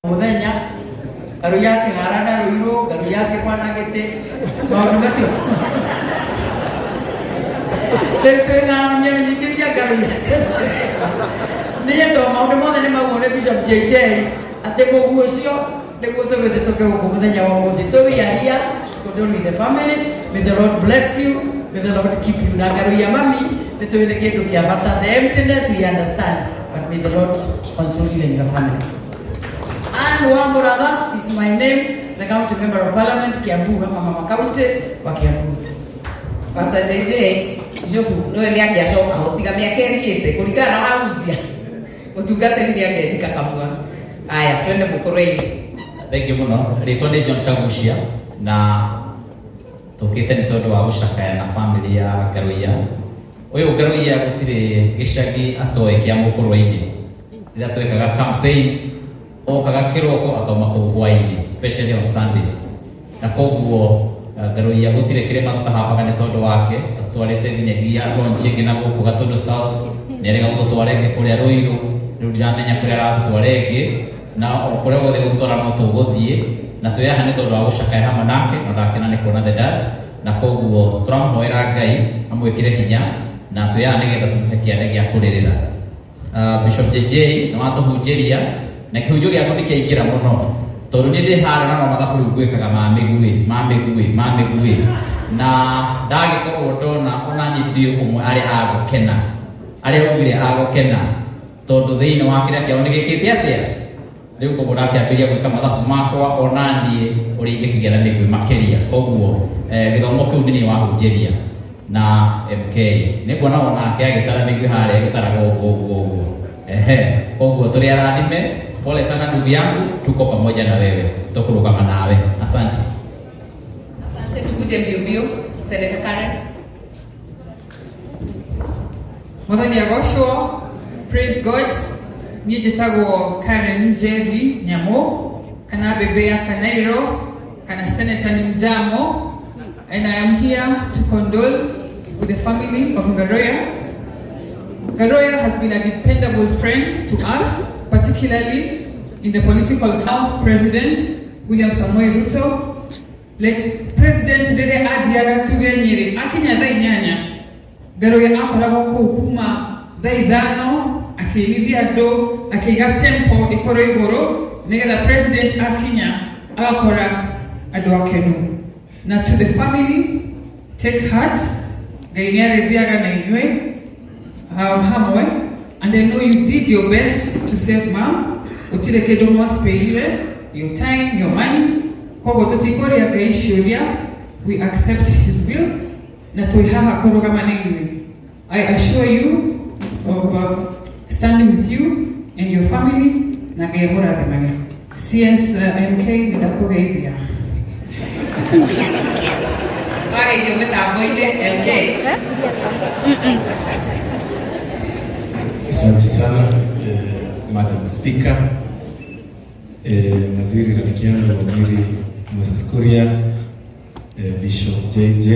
Muthenya ngaruiya akĩhara na rũirũ, ngaruiya akĩgwa na gĩtĩ, maũndũ macio rĩu twĩna ng'ano nyingĩ cia ngaruiya. Niĩ to maũndũ mothe nĩ maugwo nĩ Bishop JJ atĩ mũguo ũcio nĩguo tũgĩte tũke gũkũ mũthenya wa ũmũthĩ. So we are here to condole with the family. May the Lord bless you, may the Lord keep you. Na ngaruiya mami nĩ tũĩ nĩ kĩndũ kĩa bata. The emptiness we understand, but may the Lord console you and your family. Anne Wamuratha is my name, the county member of parliament, Kiambu, kama mama county wa Kiambu. Pastor JJ Jobu nĩwe nĩ angĩacoka ho tiga mĩaka ĩthiĩte kũringana na wahunjia mũtungatĩri nĩ angĩetika kamua. Aya, twende mũkũrũ-inĩ. Thank you mũno. Rĩtwa nĩ John Kagucia na tũkĩte nĩ tondũ wa gũcakaya na family ya Ngaruiya. Ũyũ Ngaruiya gũtirĩ gĩcagi atoĩ kĩa mũkũrũ-inĩ. Rĩrĩa twekaga campaign okaga kĩroko akauma kũu hwaĩ-inĩ, especially on Sundays. Na koguo Ngaruiya gũtirĩ kĩrĩma tũtahambaga nĩ tondũ wake, atũtwarĩte nginyagia launch ĩngĩ na gũkũ Gatũndũ South, nĩ erĩga gũtũtwara ĩngĩ kũrĩa Ruiru, rĩu ndiramenya kũrĩa aratũtwara ĩngĩ, na o kũrĩa guothe gũtũtwara no tũgũthiĩ, na twĩ haha nĩ tondũ wa gũcakaya hamwe nake, na ndakena nĩ kuona the dad, na koguo tũramũhoera Ngai amwĩkĩre hinya, na twĩ haha nĩgetha tũmũhe kĩande gĩa kũrĩrĩra. Bishop JJ nĩ watũhunjĩria na kĩhunjio gĩaku nĩ kĩaingĩra mũno tondũ niĩ ndĩ harĩa na no mathabu rĩu ngwĩkaga ma mĩguĩ ma mĩguĩ ma mĩguĩ, na ndagĩkorwo ndona ona niĩ ndĩ ũmwe arĩa agũkena, arĩa augire agũkena tondũ thĩinĩ wa kĩrĩa kĩao nĩ gĩkĩte atĩa. Rĩu koguo ndakĩambĩrĩria gwĩka mathabu makwa ona niĩ ũrĩa ingĩkĩgĩa na mĩguĩ makĩria. Koguo gĩthomo kĩu nĩ niĩ wahunjĩria na MK nĩ nguona onake agĩtara mĩguĩ harĩa agĩtaraga ũguo ũguo ũguo. Ehe, koguo tũrĩ arathime. Pole sana ndugu yangu, tuko pamoja na wewe, tũkũrũgama nawe. Asante. Asante, tukuje mbio mbio. Senator Karen. Mwathani agocwo. Praise God. Niĩ njĩtagwo Karen Njeri Nyamu kana Bebe ya Kanairo kana Senator Njamo, and I am here to condole with the family of Ngaruiya. Ngaruiya has been a dependable friend to us, particularly in the political camp. President William Samoei Ruto, like President rĩrĩa athiaga tuge Nyĩrĩ akinya thaa 8, Ngaruiya akoragwo kũu kuma thaa 5 akĩinithia andũ, akĩiga tempo ĩkorwo igũrũ nĩgetha president akinya agakora andũ akenu. Na to the family, take heart. Ngai nĩ arĩthiaga na inyuĩ hamwe, and I know you did your best to save mom. Gũtirĩ kĩndũ mwaspareire, your time, your money. Koguo tũtikũria Ngai ciũria, we accept his will na twĩ haha kũrũgama na inyuĩ. I assure you of standing with you and your family, na Ngai amũrathimage. CS MK, nĩ ndakũgeithia. Wageithio mĩtambo-inĩ MK. Asante sana Madam Speaker, waziri rafiki yangu Waziri Moses Kuria, Bishop JJ,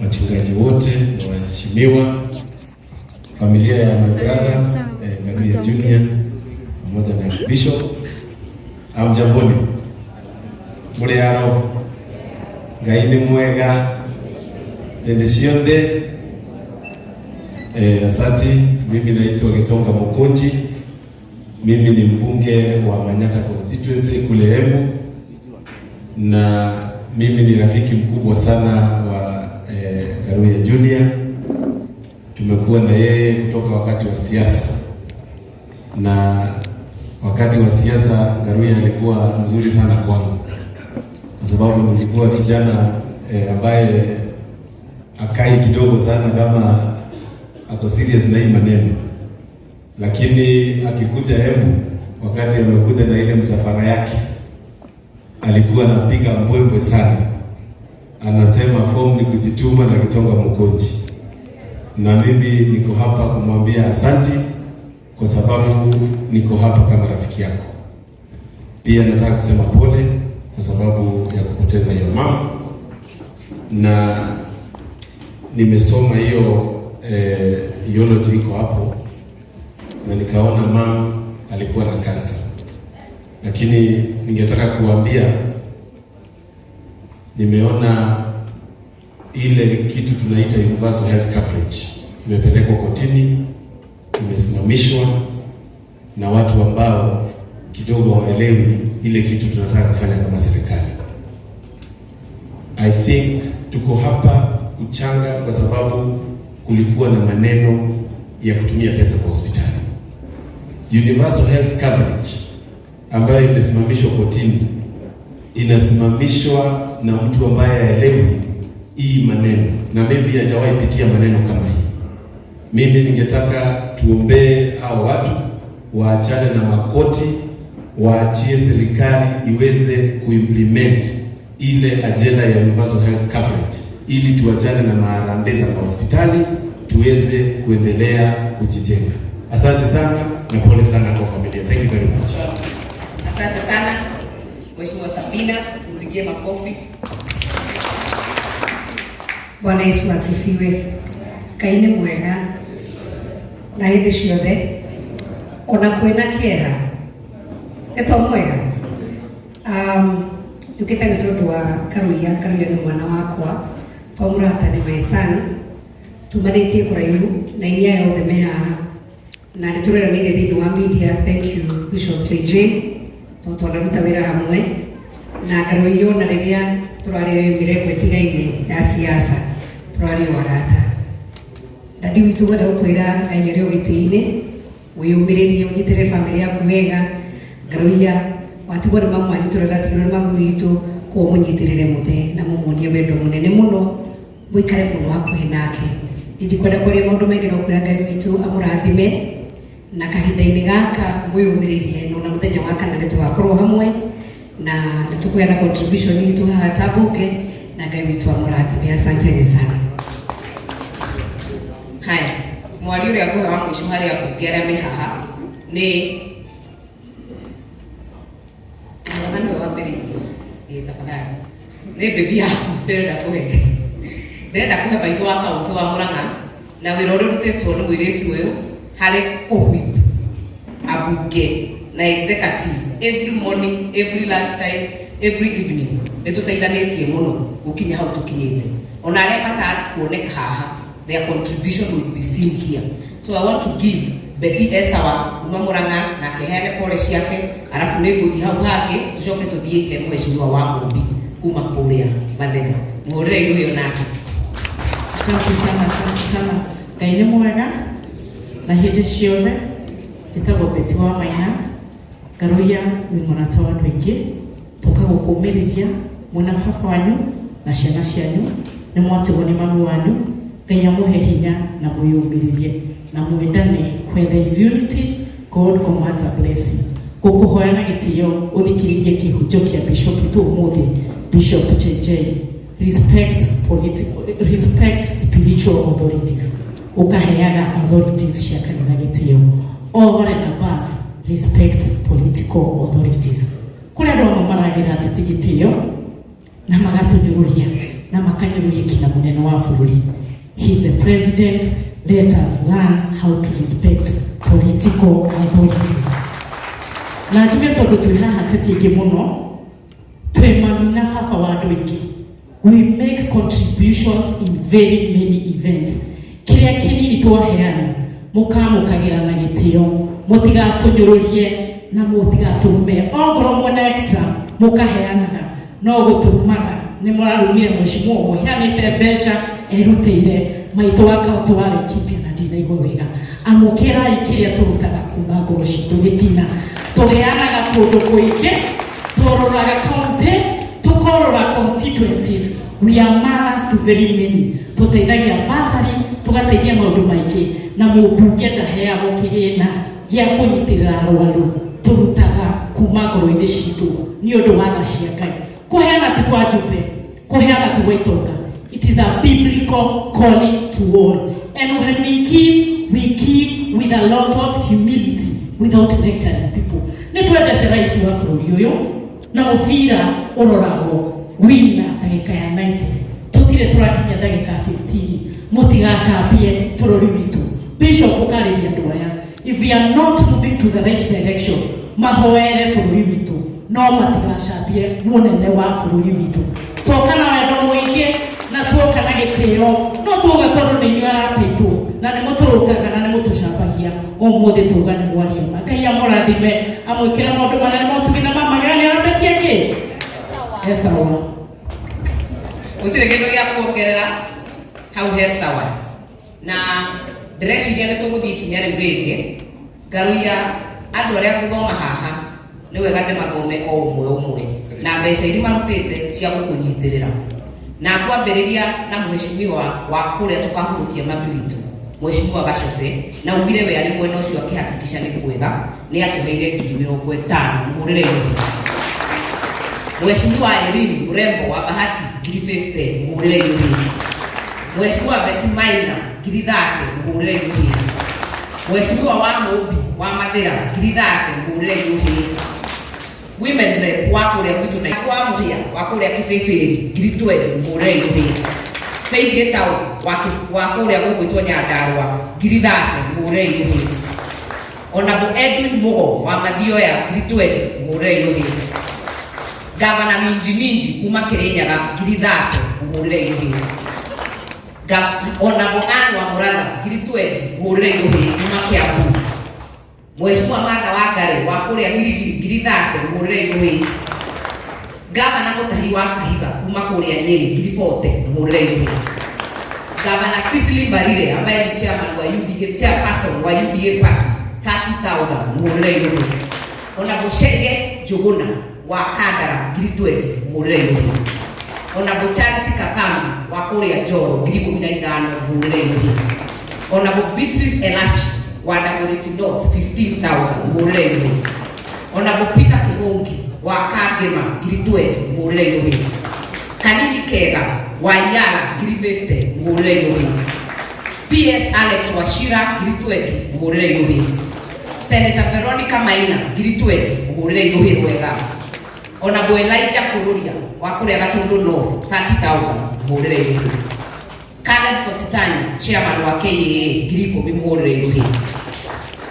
wachungaji wote na waheshimiwa, familia ya my brother Ngaruiya Junior pamoja na Bishop, amjamboni, mũrĩ aro? Ngai nĩ mwega hĩndĩ ciothe. Asante. Mimi naitwa Gitonga Mukunji. Mimi ni mbunge wa Manyatta constituency kule Embu, na mimi ni rafiki mkubwa sana wa Ngaruiya Junior. Tumekuwa na yeye kutoka wakati wa siasa, na wakati wa siasa Ngaruiya alikuwa mzuri sana kwangu kwa sababu nilikuwa kijana ambaye akai kidogo sana kama ako serious na hii maneno, lakini akikuja Embu, wakati amekuja na ile msafara yake, alikuwa anapiga mbwembwe sana, anasema form ni kujituma na Gitonga Mukunji, na mimi niko hapa kumwambia asanti kwa sababu niko hapa kama rafiki yako. Pia nataka kusema pole kwa sababu ya kupoteza hiyo mama, na nimesoma hiyo eulogy iko hapo, na nikaona mama alikuwa na kansa. Lakini ningetaka kuambia, nimeona ile kitu tunaita universal health coverage imepelekwa kotini, imesimamishwa na watu ambao kidogo hawaelewi ile kitu tunataka kufanya kama serikali. I think tuko hapa kuchanga kwa sababu kulikuwa na maneno ya kutumia pesa kwa hospitali. Universal health coverage ambayo imesimamishwa kotini inasimamishwa na mtu ambaye haelewi hii maneno na maybe hajawahi pitia maneno kama hii. Mimi ningetaka tuombee hao watu waachane na makoti, waachie serikali iweze kuimplement ile agenda ya universal health coverage, ili tuachane na maharambee za mahospitali tuweze kuendelea kujijenga. Asante sana na pole sana kwa familia. Thank you very much. Asante sana, Mheshimiwa Sabina, tumpigie makofi. Bwana Yesu asifiwe. Ngai nĩ mwega na hĩndĩ ciothe, ona kwĩna kĩeha, nĩ to mwega. Njũkĩte nĩ tondũ wa Karuia. Karuia nĩ mwana wakwa, to mũrata, nĩ my son. Tumanĩtie kũraihu na inyuĩ aya othe me haha na nĩ tũreranĩire thĩinĩ wa media. Thank you, Bishop JJ, tondũ twanaruta wĩra hamwe na Karuia, ona rĩrĩa tũrarĩ mĩrengo ĩtigaine ya siasa, tũrarĩ o arata. Dadi witũ, gwenda gũkwĩra Ngai arĩ o gĩtĩ-inĩ, wĩyũmĩrĩrie, ũnyitĩrĩre bamĩrĩ yaku wega. Ngaruia watigwo nĩ mamu wanyu, tũrĩa ndatigirwo nĩ mamu witũ, koguo mũnyitĩrĩre mũthee na mũmuonie wendo mũnene mũno, mũikare mũno hakuhĩ nake. Niĩ ndikwenda kwaria maũndũ maingĩ, no kwĩra Ngai witũ amũrathime na kahinda-inĩ gaka mwĩyũmĩrĩrie, na ona mũthenya wa kana nĩ tũgakorwo hamwe na nĩ tũkũheana contribution itũ haha ta mbunge, na Ngai witũ amũrathime. Asanteni sana. Haya, mwari ũrĩa ngũhe wa mũico harĩ ambunge arĩa me haha nĩ Mũrang'a, nĩwe wambĩrĩirie. Ĩĩ, tafadhali, nĩ baby yaku. Ndĩrenda kũhe maitũ wa kaũntĩ wa Murang'a na wĩra ũrĩa ũrutĩtwo nĩ mũirĩtu ũyũ harĩ kũwhip ambunge na executive every morning, every lunch time, every evening. Nĩ tũteithanĩtie mũno gũkinya hau tũkinyĩte. Ona arĩa matakuoneka haha, their contribution will be seen here. So I want to give Betty Esawa kuma Murang'a nake heane pole ciake, arabu nĩ ngũthiĩ hau hangĩ, tũcoke tũthiĩ he mheshimiwa wa Mũmbi kuma kũrĩa Mathera. Mũhũrĩre iruĩ onake. Asante sana, asante sana. Ngai nĩ mwega na hĩndĩ ciothe. Njĩtagwo Betty wa Maina. Ngaruia wĩ mũrata wa andũ aingĩ, tũka gũkũmĩrĩria mwĩna baba wanyu na ciana cianyu. Nĩ mwatigwo nĩ mami wanyu. Ngai amũhe hinya na mwĩyũmĩrĩrie na mwendane. Where there is unity, God commands a blessing. Ngũkũhoya na gĩtĩo ũthikĩrĩrie kĩhunjio kĩa bishop witũ ũmũthĩ, Bishop JJ. Respect political, respect spiritual authorities, ũkaheaga authorities cia kanitha gĩtĩo. Over and above, respect political authorities. Kũrĩ andũ amwe maragĩra ateti gĩtĩo na magatũnyũrũria na makanyũrũria kinya mũnene wa bũrũri. He is a president. Let us learn how to respect political authorities. Na njuge, tondũ twĩ haha ateti aingĩ mũno, twĩ mami na baba wa andũ aingĩ, we make contributions in very many events. Kĩrĩa kĩnini twaheana, mũkamũkagĩra na gĩtĩo, mũtigatũnyũrũrie na mũtigatũrume. Ongorwo mwena extra mũkaheanaga, no gũtũrumaga nĩ mũrarumire mheshimiwa ũmwe heanĩte mbeca erutĩire maitũ wa kaũntĩ wa Laikipia na ndinaigua wega. Amũkĩrai kĩrĩa tũrutaga kuma ngoro citũ gĩtina. Tũheanaga kũndũ kũingĩ, tũroraga kaũntĩ, tũkorora constituencies. We are mothers to very many. Tũteithagia basari, tũgateithia maũndũ maingĩ, na mũmbunge ndaheagwo kĩgĩna gĩa kũnyitĩrĩra arwaru. Tũrutaga kuma ngoro-inĩ citũ nĩ ũndũ wa tha cia Ngai. Kũheana ti kwa njumbe, kũheana ti gwa itonga. It is a biblical calling to all, and when we give, we give with a lot of humility, without lecturing people. Nĩ twendete rais wa bũrũri ũyũ, na mũbira ũroragwo wina ndagĩka ya 90, tũtirĩ tũrakinya ndagĩka 15. Mũtigacambie bũrũri witũ. Bishop, ũkarĩria andũ aya, if we are not moving to the right direction, Mahoere bũrũri witũ, no matigacambie mũnene wa bũrũri witũ. Tuoka na wendo mũingĩ na tuoka na gĩtĩo, no tuoka tondũ nĩ inyuĩ arata aitũ na nĩ mũtũrũngaga na nĩ mũtũcambagia. Ũmũthĩ tuauga nĩ mwariona. Ngai amũrathime, amwĩkĩre maũndũ manene, motugi na ma magegania. Aratetie kĩ esawa. Gũtirĩ kĩndũ gĩa kuongerera hau, he sawa. Na ndĩreciria nĩ tũgũthiĩ ikinya rĩu rĩngĩ. Ngaruiya, andũ arĩa ngũthoma haha nĩ wega ndĩmathome o ũmwe ũmwe na mbeca iria marutĩte cia gũkũnyitĩrĩra, na ngwambĩrĩria na mheshimiwa wa kũrĩa tũkahurũkia mami witũ, Mheshimiwa Gacobe, na ugire we arĩ mwena ũcio akĩhakikisha nĩ kwega, nĩ atũheire 50,000. Mũhũrĩre iruhi. Mheshimiwa Irene Mrembo wa Bahati, 50,000. Mũhũrĩre iruhi. Mheshimiwa Betty Maina, 30,000. Mũhũrĩre iruhi. Mheshimiwa wa Mũmbi wa Mathĩra, 30,000. Mũhũrĩre iruhi. Women Rep wa kũrĩa gwitũ na wa Mũhĩa wa kũrĩa Kĩbĩbĩri, 20,000. Mũhũrĩre iruhi. Faith Gĩtaũ wa kũrĩa gũgwĩtwo Nyandarũa, 30,000. Mũhũrĩre iruhi. Onabo Edwin Mũgo wa Mathioya, 20,000. Mũhũrĩre iruhi. Gavana Minji Minji kuma Kĩrĩnyaga, 30,000. Mũhũrĩre iruhi. Onabo Anne wa Mũratha, 20,000. Mũhũrĩre iruhi, kuma Kiambu. Mheshimiwa Martha Wangari wa kũrĩa Girigiri, 30,000. Mũhũrĩre iruhi. Gavana Mũtahi wa Kahiga kuma kũrĩa Nyĩrĩ, 40,000. Mũhũrĩre iruhi. Gavana Cecily Mbarire ambaye ni chairman wa UDA, chairperson wa UDA party, 30,000. Mũhũrĩre iruhi. Onabo Chege Njuguna wa Kandara, 20,000. Mũhũrĩre iruhi. Onabo Charity Kathambi wa kũrĩa Njoro, 15,000. Mũhũrĩre iruhi. Onabo Beatrice Elachi wa Dagoretti North, 15,000. Mũhũrĩre iruhi. Onabo Peter Kihungi wa Kangema, 20,000. Mũhũrĩre iruhi. Kanini Kega wa Yala, 50,000. Mũhũrĩre iruhi. PS Alex Wachira, 20,000. Mũhũrĩre iruhi. Senator Veronica Maina, 20,000. Mũhũrĩre iruhi rwega. Onabo Elijah Kururia wa kũrĩa Gatundu North, 30,000. Mũhũrĩre iruhi. Caleb Kositany, chairman wa KAA, 10,000. Mũhũrĩre iruhi.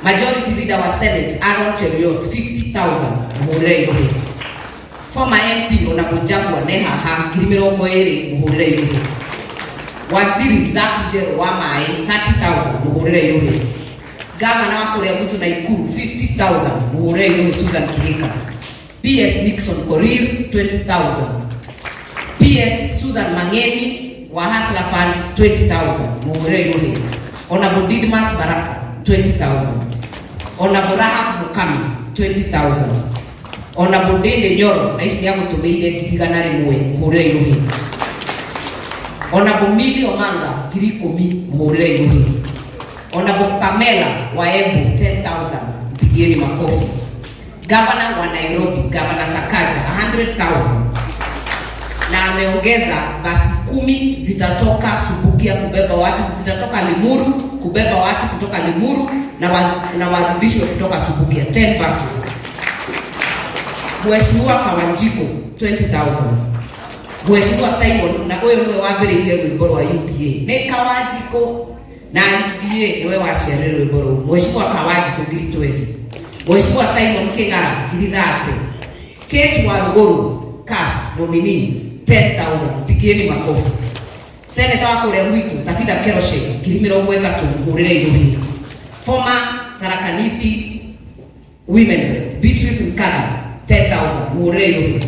Majority Leader wa Senate Aaron Cheruiyot, 50,000. Mũhũrĩre iruhi. Former MP Onabo Jaguar ne haha, 20,000. Mũhũrĩre iruhi. Waziri Zack Njeru wa maĩ, 30,000. Mũhũrĩre iruhi. Gavana wa kũrĩa gwitũ Naikuru, 50,000. Mũhũrĩre iruhi, Susan Kihika. PS Nixon Korir, 20,000. PS Susan Mangeni wa Hustler Fund, 20,000. Mũhũrĩre iruhi. Onabo Didmas Barasa, 20,000. Onabo Rahab Mukami, 20,000. Onabo Ndindi Nyoro na ici nĩ agũtũmĩire, 100,000. Mũhũrĩre iruhi. Onabo Millie Omanga, 10,000. Mũhũrĩre iruhi. Onabo Pamela wa Embu, 10,000. Mpigieni makofi. Governor wa Nairobi, Governor Sakaja, 100,000, na ameongeza basi 10 zitatoka Subukia kubeba watu, zitatoka Limuru kubeba watu kutoka Limuru na warudishwe kutoka Subukia, 10 buses. Mheshimiwa Kawanjiku, 20,000. Mheshimiwa Simon, na ũyũ nĩwe wambĩrĩirie rwĩmbo rwa UDA, nĩ Kawanjikũ na UDA, nĩwe waciarire rwĩmbo rũu. Mheshimiwa Kawanjikũ, 20,000. Mheshimiwa Simon Kĩng'ara, 30,000. Kate Waruguru Cas nominee, 10,000. Pigieni makofi. Senator wa kũrĩa gwitũ Tabitha Keroshe, 30,000. Mũhũrĩre iruhi. Former Tharaka Nithi Women Rep Beatrice Nkana, 10,000. Mũhũrĩre iruhi.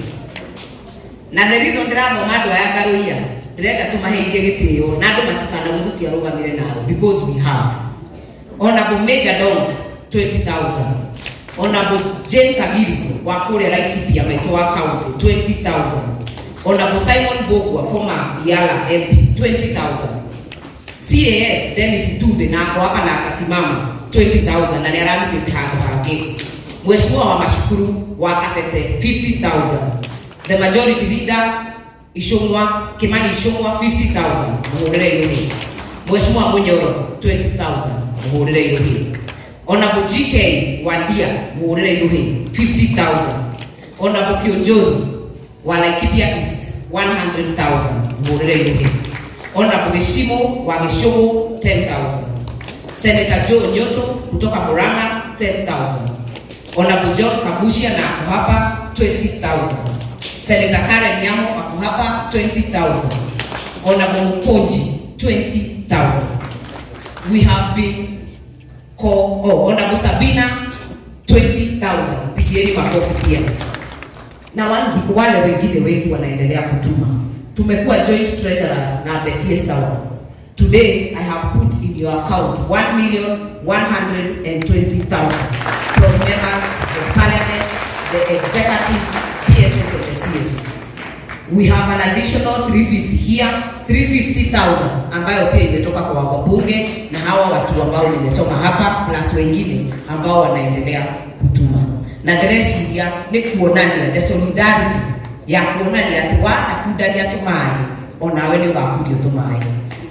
Na the reason ndĩrathoma andũ aya ngaruiya, ndĩrenda tũmaheithie gĩtĩo na andũ matikanauge tũtiarũgamire nao, because we have. Onabo Major Dong, 20,000. Onabo Jane Kagiri wa kũrĩa Laikipia, maitũ wa county, 20,000. Onabo Simon Mbugua, former Yala MP, 20,000. CAS Dennis Itumbi, na ako hapa na atasimama, 20,000, na nĩ ararutĩte handũ hangĩ. Mheshimiwa wa Mashukuru wa Kabete, 50,000. The Majority Leader Icũng'wa, Kimani Icũng'wa, 50,000. Mũhũrĩre iruhi. Mheshimiwa Munyoro, 20,000. Mũhũrĩre iruhi. Onabo GK Wandia, mũhũrĩre iruhi, 50,000. Onabo Kionjori wa Laikipia East, 100,000. Mũhũrĩre iruhi. Onabo Gĩcimo wa Gĩcũgũ, 10,000. Senator Joe Nyoto kutoka Murang'a, 10,000. Honorable John Kaguchia na ako hapa 20,000. Senator Karen Nyamu ako hapa 20,000. Honorable Mukunji 20,000. We have been oh, Honorable Sabina 20,000. Pigieni makofi pia. Na wangi, wale wengine wengi wanaendelea kutuma. Tumekuwa joint treasurers na Betie Sawa. Today I have put in your account 1,120,000 from members of parliament, the executive, PSS and the CSS. We have an additional 350 here, 350,000 ambayo pia imetoka kwa wabunge na hawa watu ambao nimesoma hapa plus wengine ambao wanaendelea kutuma. Na ndĩreciria nĩ kuonania the solidarity ya kuonania atĩ wanakundania tũmaĩ onawe nĩ ũgakundio tũmaĩ,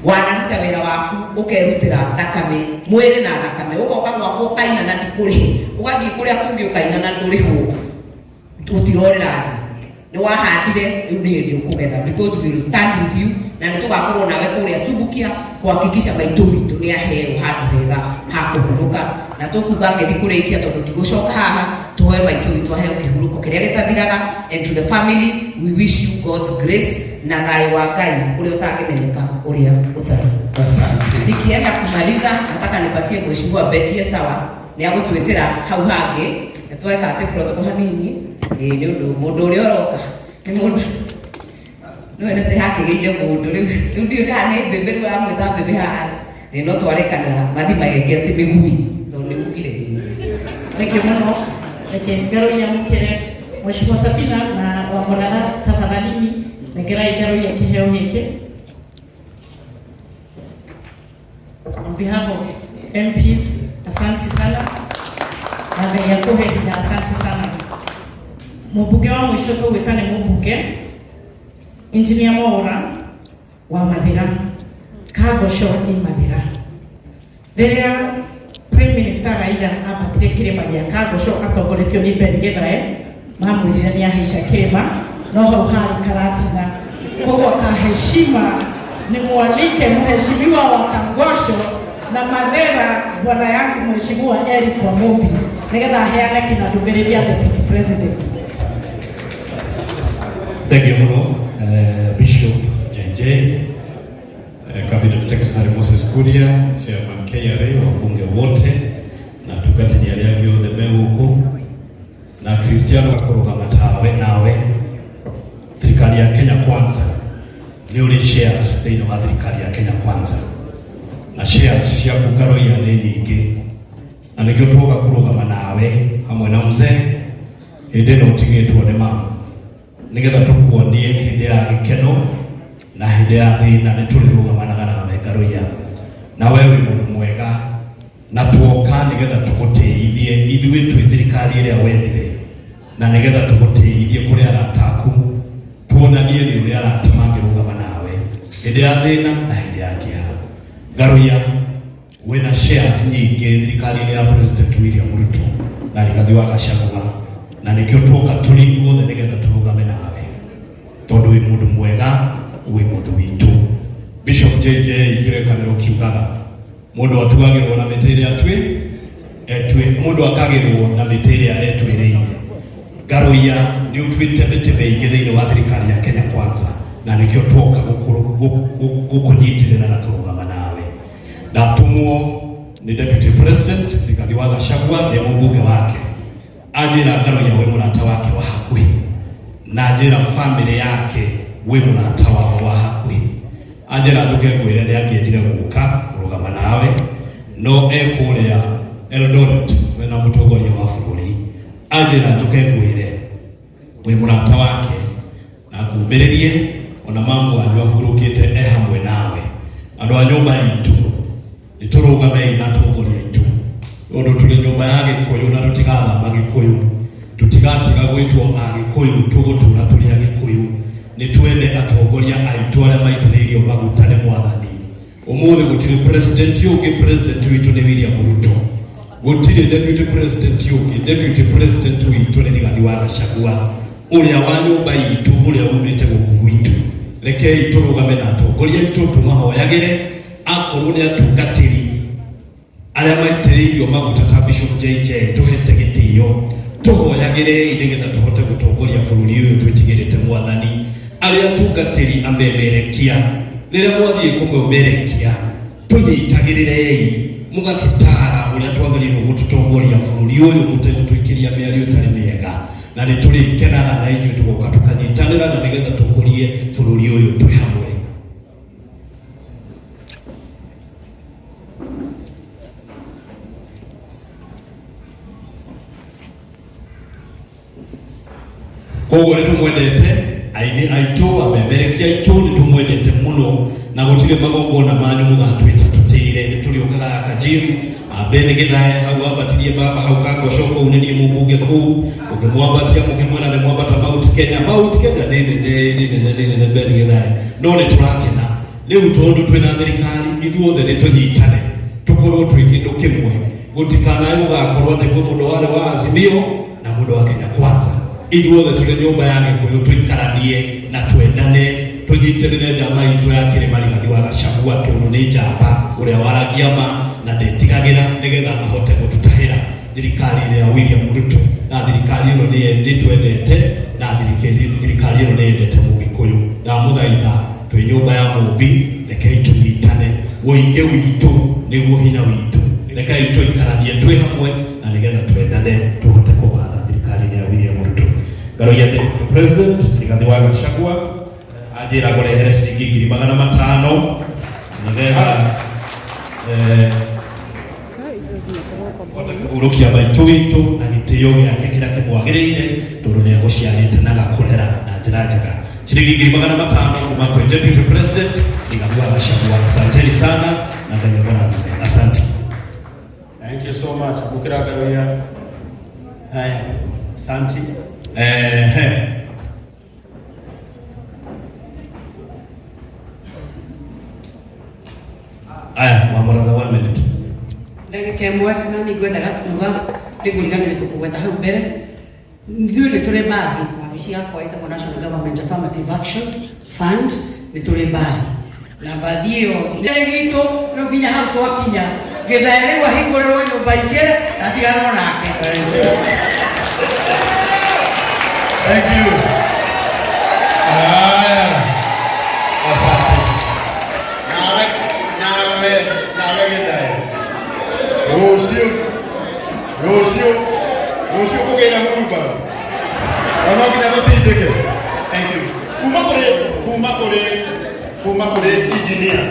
wanaruta wĩra waku ũkerutĩra thakame mwĩrĩ na thakame, ũgoka gwakwa ũkaina na ndikũrĩhe, ũgathiĩ kũrĩa kũngĩ ũkaina na ndũrĩhwo, ũtirorĩra thĩ. Nĩ wahandire, rĩu nĩ hĩndĩ ũkũgetha, because we will stand with you na nĩ tũgakorwo nawe kũrĩa Subukia kuhakikisha maitũ witũ nĩ aheo handũ hega ha kũhurũka. Na tũkuga ngĩthi kũrĩkia, tondũ ndigũcoka haha, tũhoe maitũ witũ aheo kĩhurũko kĩrĩa gĩtathiraga. And to the family, we wish you God's grace na thayũ wa Ngai ũrĩa ũtangĩmenyeka ũrĩa ũtarĩ. Asante. Nikienda kumaliza, nataka nipatie Mheshimiwa Betie Sawa nĩ agũtwĩtĩra hau hangĩ na tweka atĩ protocol hanini. Ĩĩ, nĩ ũndũ mũndũ ũrĩa ũroka nĩ mũndũ nĩwe nĩ hakĩgĩire mũndũ rĩu rĩu ndiũĩ kana nĩ mbembe rĩu aramwĩta mbembe haha nĩ no twarĩkanĩra mathi mageke atĩ mĩgui tondũ nĩ ugire. Thank you mũno. Reke Ngaruiya mũkĩre Mheshimiwa Sabina na wa Mũratha, tafadhalini nengerai Ngaruiya kĩheo gĩkĩ on behalf of MPs. Asante sana na Ngai akũhe hinya. Asante sana. Mũmbunge wa mũico tũgwĩta nĩ mũmbunge Engineer Mwaura wa Mathira, Kangosho i Mathira. Rĩrĩa Prime Minister Raila ambatire kĩrĩma gĩa Kangosho atongoretio nĩ Ben Githae, mamwĩrire nĩ ahaica kĩrĩma no hau harĩ Karatina. Koguo kaheshima nimwalike mheshimiwa wa Kangosho na Mathera, bwana yangu Mheshimiwa Eric Wamumbi, nigetha aheane kina ndũmĩrĩri ya Deputy President. Thank you muno, Bishop JJ, Cabinet Secretary Moses Kuria, Chairman KRA, wabunge wote na atungatĩri arĩa angĩ othe me gũkũ na Kristiano gakũrũgama tawe nawe. Thirikari ya Kenya Kwanza, nĩ ũrĩ shares thĩinĩ wa thirikari ya Kenya Kwanza na shares ciaku Ngaruiya nĩ nyingĩ, na nĩkĩo tuoka kũrũgama nawe hamwe na mzee hĩndĩ ĩno ũtigĩtwo nĩ mama, nigetha tukuonie hĩndĩ ya gĩkeno na hĩndĩ ya thĩna nĩ tũrĩrũgamanaga nawe Ngaruiya, na we wĩ mũndũ mwega na tuoka nigetha tũgũtĩithie ithuĩ twĩ thirikari ĩrĩa wethire, na nigetha tũgũtĩithie kũrĩ arata aku, tuonanie nĩ ũrĩa arata mangĩrũgama nawe hĩndĩ ya thĩna na hĩndĩ ya kĩeha. Ngaruiya, wĩna shares nyingĩ thirikari-inĩ ya President William Ruto na Rigathi wa Gachagua, na nĩkĩo tuoka tũrĩ ithuothe nĩgetha tũrũgame nawe tondũ wĩ mũndũ mwega, wĩ mũndũ witũ. Bishop JJ, kĩrĩkanĩro kiugaga mũndũ atuagĩrwo na mĩtĩ ĩrĩa atwĩ etwĩ, mũndũ akagĩrwo na mĩtĩ ĩrĩa etwĩrĩire. Ngaruiya, nĩ ũtuĩte mĩtĩ mĩingĩ thĩinĩ wa thirikari ya Kenya Kwanza, na nĩkĩo tuoka gũkũnyitĩrĩra na kũrũgama nawe. Ndatumwo nĩ Deputy President Rigathi wa Gachagua, nĩ mũmbunge wake, anjĩra Ngaruiya wĩ mũrata wake wa hakuhĩ, na anjĩra family yake wĩ mũrata wao wa hakuhĩ. Anjĩra njũke ngwĩre nĩ angĩendire gũka kũrũgama nawe no ekũrĩa Eldoret wena mũtongoria wa bũrũri. Anjĩra njũke ngwĩre wĩ mũrata wake na ngumĩrĩrie ona mamu wanyu ahurũkĩte e hamwe nawe. Andũ a nyũmba itũ, nĩ tũrũgamei na atongoria aitũ tondũ tũrĩ nyũmba ya Gĩkũyũ na tũtigathama Gĩkũyũ, tũtigatiga gwĩtwo Agĩkũyũ, tũgũtũra tũrĩ Agĩkũyũ. Nĩ twende atongoria aitũ arĩa maitĩrĩirio maguta nĩ Mwathani. Ũmũthĩ gũtirĩ president ũngĩ, president witũ nĩ William Ruto. Gũtirĩ deputy president ũngĩ, deputy president witũ nĩ Rigathi wa Gachagua, ũrĩa wa nyũmba itũ, ũrĩa umĩte gũkũ gwitũ. Rekei tũrũgame na atongoria aitũ, tũmahoyagĩre akorwo nĩ atungatĩri arĩa maitĩrĩirio maguta ta Bishop JJ, tũhete gĩtĩo. Gĩtĩo. Tũhoyagĩrei nĩgetha tũhote gũtongoria bũrũri ũyũ twĩtigĩrĩte Mwathani. Arĩa atungatĩri amemerekia, rĩrĩa mwathiĩ kũmemerekia, tũnyitagĩrĩrei mũgatũtaara ũrĩa twagĩrĩirwo gũtũtongoria bũrũri ũyũ mũtegũtũikĩria mĩario ĩtarĩ mĩega, na nĩ tũrĩkenaga na inyuĩ tũgoka tũkanyitanĩra na nĩgetha tũkũrie bũrũri ũyũ twĩ hamwe. Koguo nĩ tũmwendete aini aitũ, amemerekia aitũ, nĩ tũmwendete mũno, na gũtirĩ magongona manyu mũgatwĩta tũtĩre. Nĩ tũrĩũkaga Kajiru Ben Githae hau ambatirie baba hau Kangosho kũu, nĩ niĩ mũmbunge kũu, ũkĩmwambatia mũkĩmwĩra nĩ mwambata Mount Kenya. Mount Kenya nĩ nene, nĩ nene, nĩ nene Ben Githae, no nĩ tũrakena rĩu tondũ twĩna thirikari, ithuothe nĩ tũnyitane tũkorwo twĩ kĩndũ kĩmwe, gũtikanae gũgakorwo atĩ kwĩ mũndũ warĩ wa Azimio na mũndũ wa Kenya Kwanza. Ithuothe tũrĩ nyũmba ya Gĩkũyũ, tũikaranie na twendane, tũnyitĩrĩre njamba itũ ya Kĩrĩma Rigathi wa Gachagua, tondũ nĩ njamba ũrĩa waragia ma na ndĩtigagĩra, nĩgetha ahote gũtũtahĩra thirikari-inĩ ya William Ruto. Na thirikari ĩno nĩ twendete, na thirikari ĩno nĩ yendete Mũgĩkũyũ. Ndamũthaitha, twĩ nyũmba ya Mũmbi, rekei tũnyitane, ũingĩ witũ nĩguo hinya witũ. Rekei tũikaranie twĩ hamwe na nĩgetha twendane tũhote kũgatha thirikari-inĩ ya William Ruto. Ngaroia Deputy President Rigathi wa Gachagua anjĩra ngũrehere ciringi 500,000 nĩgetha hote kũhurũkia maitũ witũ na gĩtĩo gĩake kĩrĩa kĩmwagĩrĩire, tondũ nĩ agũciarĩte na agakũrera na njĩra njega. Ciringi 500,000 kuma kwĩ Deputy President Rigathi wa Gachagua. Asanteni sana na Ngai amũrathime. Asante. Thank you so much. Bukira Garuya. Haya, asante. Ehe. Aya, Wamuratha, 1 minute. Ndagĩka ĩmwe, na nĩ ngwendaga kuga nĩ ngũriganĩrĩtwo kũgweta hau mbere, ithuĩ nĩ tũrĩ mbathi. Wabici yakwa ĩtagwo National Government Affirmative Action Fund, nĩ tũrĩ mbathi, na mbathi ĩyo nĩ gitũ rĩu nginya hau twakinya Gĩthae rĩu ahingũrĩrwo nyũmba ingĩre na tiganwo nake. Thank you. Thank you. Haya. Asante. Nawe nawe nawe Githae. Rũciũ rũciũ rũciũ kũgĩra hurumbarũ. Na no nginya tũtindĩke. Thank you. Kuma kũrĩ kuma kũrĩ kuma kũrĩ engineer.